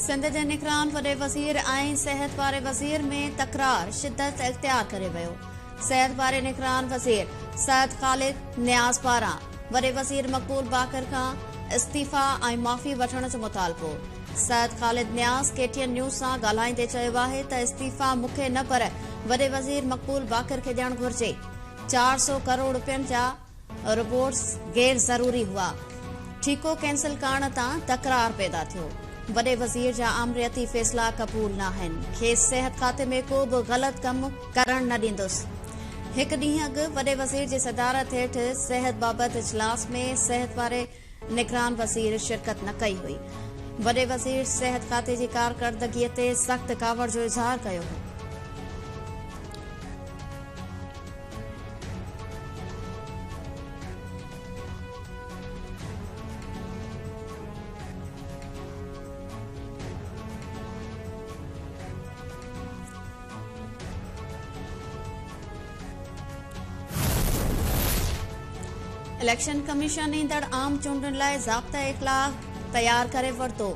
سنڌ جي نگران وڏي وزير ۽ صحت واري وزير ۾ تڪرار شدت اختيار ڪري ويو. صحت واري نگران وزير سيد خالد نياز پاران وڏي وزير مقبول باقر کان استعيفيٰ ۽ معافي وٺڻ جو مطالبو. Syed Khalid Niaz K T N news سان ڳالهائيندي چيو آهي ته استعيفيٰ مون کي نه پر وڏي وزير مقبول باقر کي ڏيڻ گهرجي. 400 ڪروڙ رپين جا روبوٽس غير ضروري هئا، ٺيڪو ڪينسل ڪرڻ تان تڪرار پيدا ٿيو، وڏي وزير جا آمريتي فيصلا قبول ناهن، کيس صحت کاتي ۾ ڪو به غلط ڪم ڪرڻ نه ڏيندس. هڪ ڏينهن اڳ وڏي وزير جي صدارت هيٺ صحت بابت اجلاس ۾ صحت واري نگران وزير شرڪت نه ڪئي هئي. وڏي وزير صحت کاتي جي ڪارڪردگي تي سخت ڪاوڙ جو اظهار ڪيو هو. اليڪشن ڪميشن ايندڙ عام چونڊن لاء ضابطه اخلاق تيار ڪري ورتو.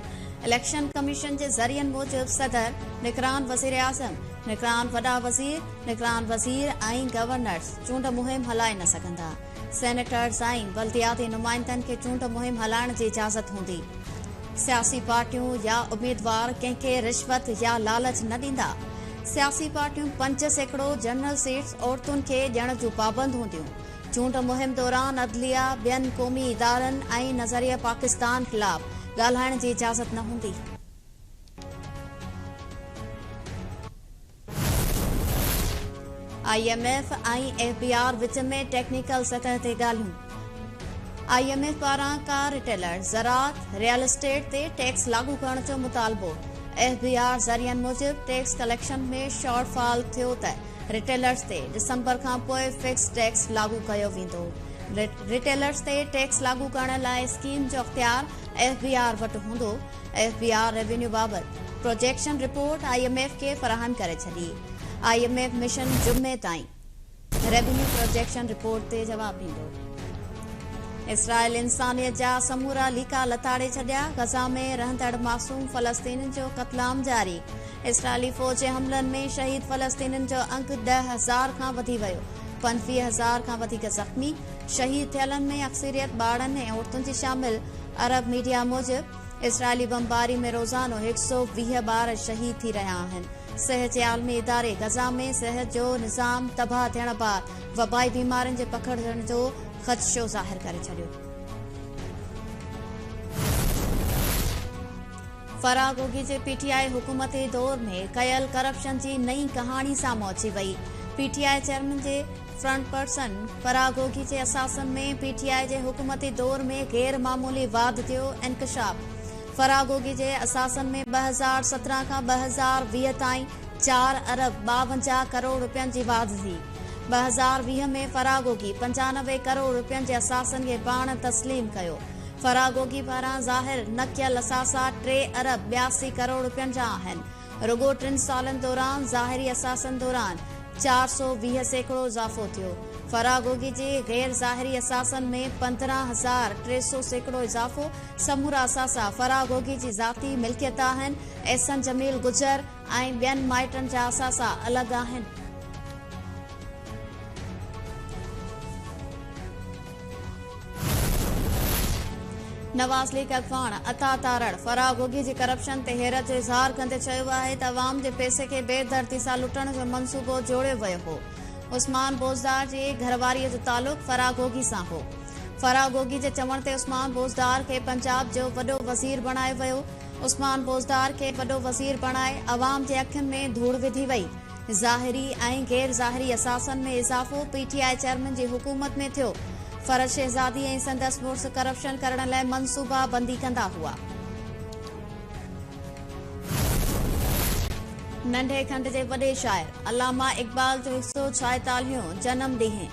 اليڪشن ڪميشن جي ذريعن موجب صدر، نگران وزيراعظم، نگران وڏا وزير، نگران وزير ۽ گورنرز چونڊ مهم هلائي نه سگهندا. سينيٽرز ۽ بلدياتي نمائندن کي چونڊ مهم هلائڻ جي اجازت هوندي. سياسي پارٽيون يا اميدوار ڪنهن کي رشوت يا لالچ نه ڏيندا. سياسي پارٽيون 5% جنرل سيٽس عورتن کي ڏيڻ جون پابند هونديون. چونڊ مهم دوران عدليه، ٻين قومي ادارن ۽ نظريه پاڪستان خلاف ڳالهائڻ جي اجازت نه هوندي. I M F ۽ F B R which ۾ technical سطح تي ڳالهيون. I M F پاران ڪار ريٽيلر، زراعت، ريئل اسٽيٽ تي ٽيڪس لاڳو ڪرڻ جو مطالبو. ايف بي آر ذريعن موجب ٽيڪس ڪليڪشن ۾ شارٽ فال ٿيو ته ريٽيلرز تي ڊسمبر کانپوء فڪس ٽيڪس لاڳو ڪيو ويندو. ريٽيلرز تي ٽيڪس لاڳو ڪرڻ لاء اسڪيم جو اختيار ايف بي آر وٽ هوندو. ايف بي آر ريونيو بابت projection report I M F کي فراهم ڪري ڇڏي. I M F mission جمعي تائين ريونيو پروجيڪشن رپورٽ تي جواب ڏيندو. اسرائيل انسانيت جا سمورا ليڪا لتاڙي ڇڏيا، غزه ۾ رهندڙ معصوم فلسطينين جو قتلام جاري، اسرائيلي فوج جي حملن ۾ شهيد فلسطينين جو انگ 10,000 کان وڌي ويو، 25,000 کان وڌيڪ زخمي، شهيد ٿيلن ۾ اڪثريت ٻارڙن ۽ عورتن جي شامل، عرب ميڊيا موجب اسرائيلي بمباري ۾ روزانو 120 ٻار شهيد ٿي رهيا آهن. صحت جي عالمي اداري غزه ۾ صحت جو نظام تباهه ٿيڻ بعد وبائي بيمارين جي پکڙجڻ جو خدشو ظاهر ڪري ڇڏيو. فرح گوگي جي پي ٽي آء حڪومتي دور ۾ ڪيل ڪرپشن جي نئين ڪهاڻي سامهون اچي وئي. پي ٽي I chairman جي فرنٽ پرسن فرح گوگي جي اثاثن ۾ پي ٽي آء جي حڪومتي دور ۾ غير معمولي واڌ جو انڪشاف. فرح گوگي جي اثاثن ۾ 2017 کان 2020 تائين 4 ارب 52 ڪروڙ رپين جي واڌ ٿي. 2020 ۾ فرح گوگي 95 ڪروڙ رپين جي اثاثن کي پاڻ تسليم ڪيو. فرح گوگي پاران ظاهر نه ڪيل اثاثا 3 ارب 82 ڪروڙ رپين جا آهن. رڳو ٽن سالن دوران ظاهري اثاثن دوران 420% اضافو ٿيو. فرح گوگي جي غير ظاهري اثاثن ۾ 15,300% اضافو، سمورا اثاثا فرح گوگي جي ذاتي ملڪيت آهن، احسن جميل گجر ۽ ٻين مائٽن جا اثاثا الڳ آهن. نواز ليگ اڳواڻ عطا تارڙ فرح گوگي جي ڪرپشن تي حيرت جو اظهار ڪندي چيو آهي ته عوام جي پئسي کي بي دردي سان لٽڻ جو منصوبو جوڙيو ويو هو، عثمان بوزدار جي گهرواريء جو تعلق فرح گوگي سان هو. فرح گوگي جي چوڻ تي عثمان بوزدار کي پنجاب جو وڏو وزير بڻايو ويو، عثمان بوزدار کي وڏو وزير بڻائي عوام جي اکين ۾ ڌوڙ وڌي وئي. ظاهري ۽ غير ظاهري اثاثن ۾ اضافو پي ٽي I chairman جي حڪومت ۾ ٿيو، فرحت شهزادي ۽ سندس مڙس ڪرپشن ڪرڻ لاء منصوبا بندي ڪندا هئا. ننڍي کنڊ جي وڏي شاعر علامه اقبال جو 146 هون جنم ڏينهن،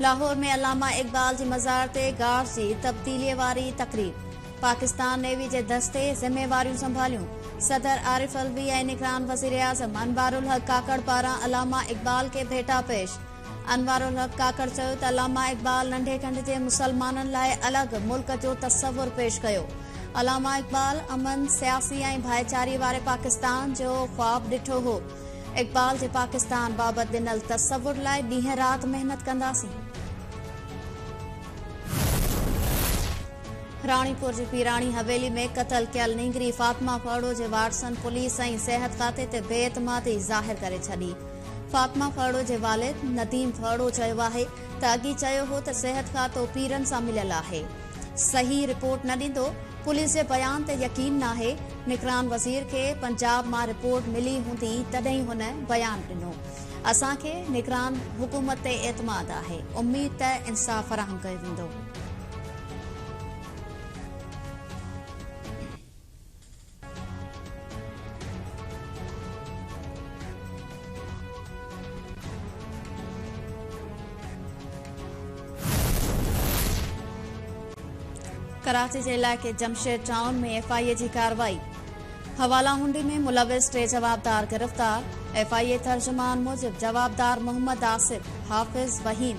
لاهور ۾ علامه اقبال جي مزار تي گارڊز جي تبديلي واري تقريب. پاڪستان نيوي جي دستي ذميواريون سنڀاليون، صدر عارف علوي ۽ نگران وزيراعظم انوارالحق ڪاڪڙ پاران علامه اقبال کي ڀيٽا پيش. انوارالحق ڪاڪڙ چيو ته علامه اقبال ننڍي کنڊ جي مسلمانن لاء الڳ ملڪ جو تصور پيش ڪيو. علامه اقبال امن، سياسي ۽ ڀائيچاري واري پاڪستان جو خواب ڏٺو هو. اقبال جي پاڪستان بابت ڏنل تصور لاء ڏينهن رات محنت ڪنداسين. راڻيپور جي پيراڻي حويلي ۾ قتل ڪيل نينگري فاطمه ڦرڙو جي وارثن پوليس ۽ صحت کاتي تي بي اعتمادي ظاهر ڪري ڇڏي. فاطمه ڦرڙو جي والد نديم ڦرڙو چيو آهي ته اڳي چيو هو ته صحت کاتو پيرن سان مليل آهي، صحيح رپورٽ نه ڏيندو، پوليس جي بيان تي يقين ناهي، نگران وزير کي پنجاب مان رپورٽ ملي هوندي تڏهن هن بيان ڏنو، اسان کي نگران حڪومت تي اعتماد آهي، اميد ته انصاف فراهم ڪيو ويندو. ڪراچي جي علائقي جمشيد ٽائون ۾ ايف I اي جي ڪارروائي، حوالا هنڊي ۾ ملوث ٽي جوابدار گرفتار، ايف I اي ترجمان موجب جوابدار محمد آصف، حافظ فهيم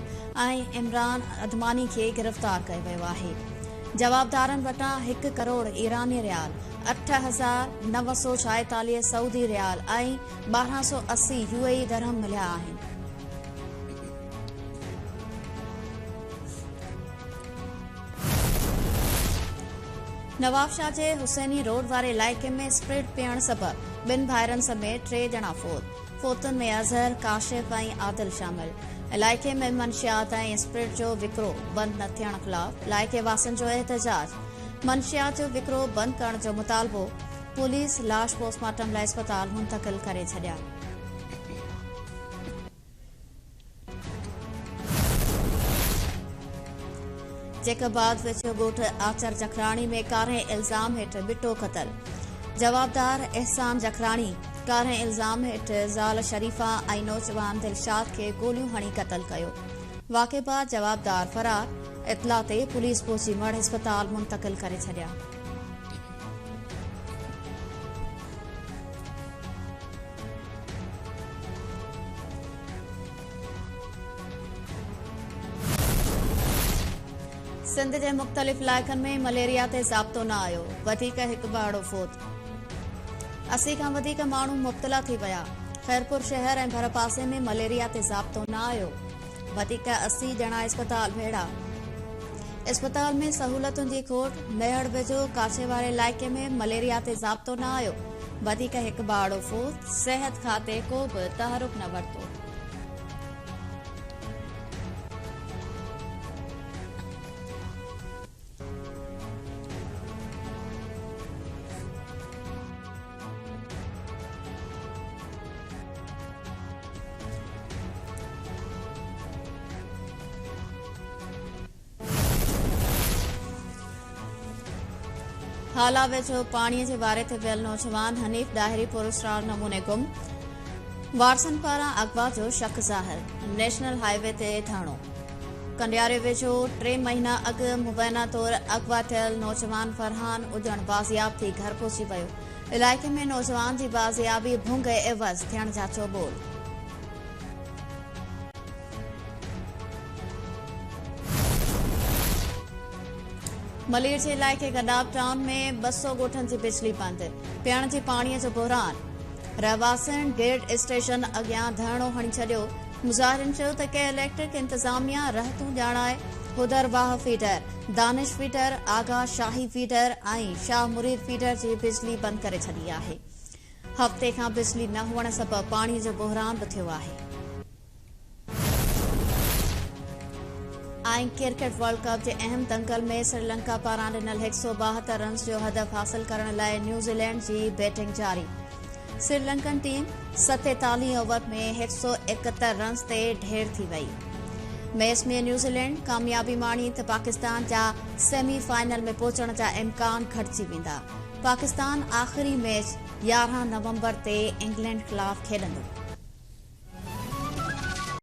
۽ عمران ادماني کي گرفتار ڪيو ويو آهي. جوابدارن وٽان هڪ ڪروڙ ايراني ريال، 8946 سعودي ريال ۽ 1280 يو اي اي درهم مليا آهن. نوابشاهه جي حسيني روڊ واري علائقي ۾ اسپرٽ پيئڻ سبب ٻن ڀائرن سميت ٽي ڄڻا فوت، فوتن ۾ اظهر، ڪاشف ۽ عادل شامل. علائقي ۾ منشيات ۽ اسپرٽ جو وڪرو بند نه ٿيڻ خلاف علائقي واسين جو احتجاج، منشيات جو وڪرو بند ڪرڻ جو مطالبو، پوليس لاش پوسٽ مارٽم لاء اسپتال منتقل ڪري ڇڏيا. جيڪب آباد ويجهو ڳوٺ آچر جکراڻي ۾ ڪارنهن الزام هيٺ ٻٽو قتل، جوابدار احسان جکراڻي ڪارنهن الزام هيٺ زال شريفه ۽ نوجوان دلشاد کي گوليون هڻي قتل ڪيو، واقعي بعد جوابدار فرار، اطلاع تي پوليس پهچي مڙهه اسپتال منتقل ڪري ڇڏيا. سنڌ جي مختلف علائقن ۾ مليريا تي ضابطو نه آيو، وڌيڪ هڪ ٻارڙو فوت، 80 کان وڌيڪ ماڻهو مبتلا ٿي ويا، خيرپور شهر ۽ ڀرپاسي ۾ مليريا تي ضابطو نه آيو، وڌيڪ 80 ڄڻا اسپتال ڀيڙا، اسپتال ۾ سهولتن جي کوٽ، ميهڙ ويجهو ڪاڇي واري علائقي ۾ مليريا تي ضابطو نه آيو، وڌيڪ هڪ ٻارڙو فوت، صحت کاتي ڪو به تحرڪ نه ورتو. هالا ويجهو پاڻي جي واري تي ويل نوجوان حنيف ڏاهري پراسرار نموني گم، وارثن پاران اغوا جو شڪ ظاهر، نيشنل هاء وي تي ڌرڻو. ڪنڊياري ويجهو ٽي مهينا اڳ مبينا طور اغوا ٿيل نوجوان فرحان اڄڻ بازياب ٿي گهر پهچي ويو، علائقي ۾ نوجوان جي بازيابي ڀنگ عيوض ٿيڻ جا چوٻول. ملير جي علائقي گڏاپ ٽائون ۾ 200 ڳوٺن جي بجلي بند، پيئڻ جي پاڻي جو بحران، رهواسين گرڊ اسٽيشن اڳيان ڌرڻو هڻي ڇڏيو، مظاهرين چيو ته ڪي اليڪٽرڪ انتظاميا رهتون ڄاڻائي حدر واهه فيڊر، دانش فيڊر، آغا شاهي فيڊر ۽ شاهه مريد فيڊر جي بجلي بند ڪري ڇڏي آهي. هفتي کان بجلي نه هئڻ سبب پاڻي جو بحران به ٿيو آهي. ۽ ڪرڪيٽ ورلڊ ڪپ جي اهم دنگل ۾ سريلنڪا پاران ڏنل 172 رنز جو هدف حاصل ڪرڻ لاء نيوزيلينڊ جي بيٽنگ جاري. سريلنڪن ٽيم 47 اوور ۾ 171 رنز تي ڍير ٿي وئي. ميچ ۾ نيوزيلينڊ ڪاميابي ماڻي ته پاڪستان جا سيمي فائنل ۾ پهچڻ جا امڪان گهٽجي ويندا. پاڪستان آخري ميچ 11 نومبر تي انگلينڊ خلاف کيڏندو.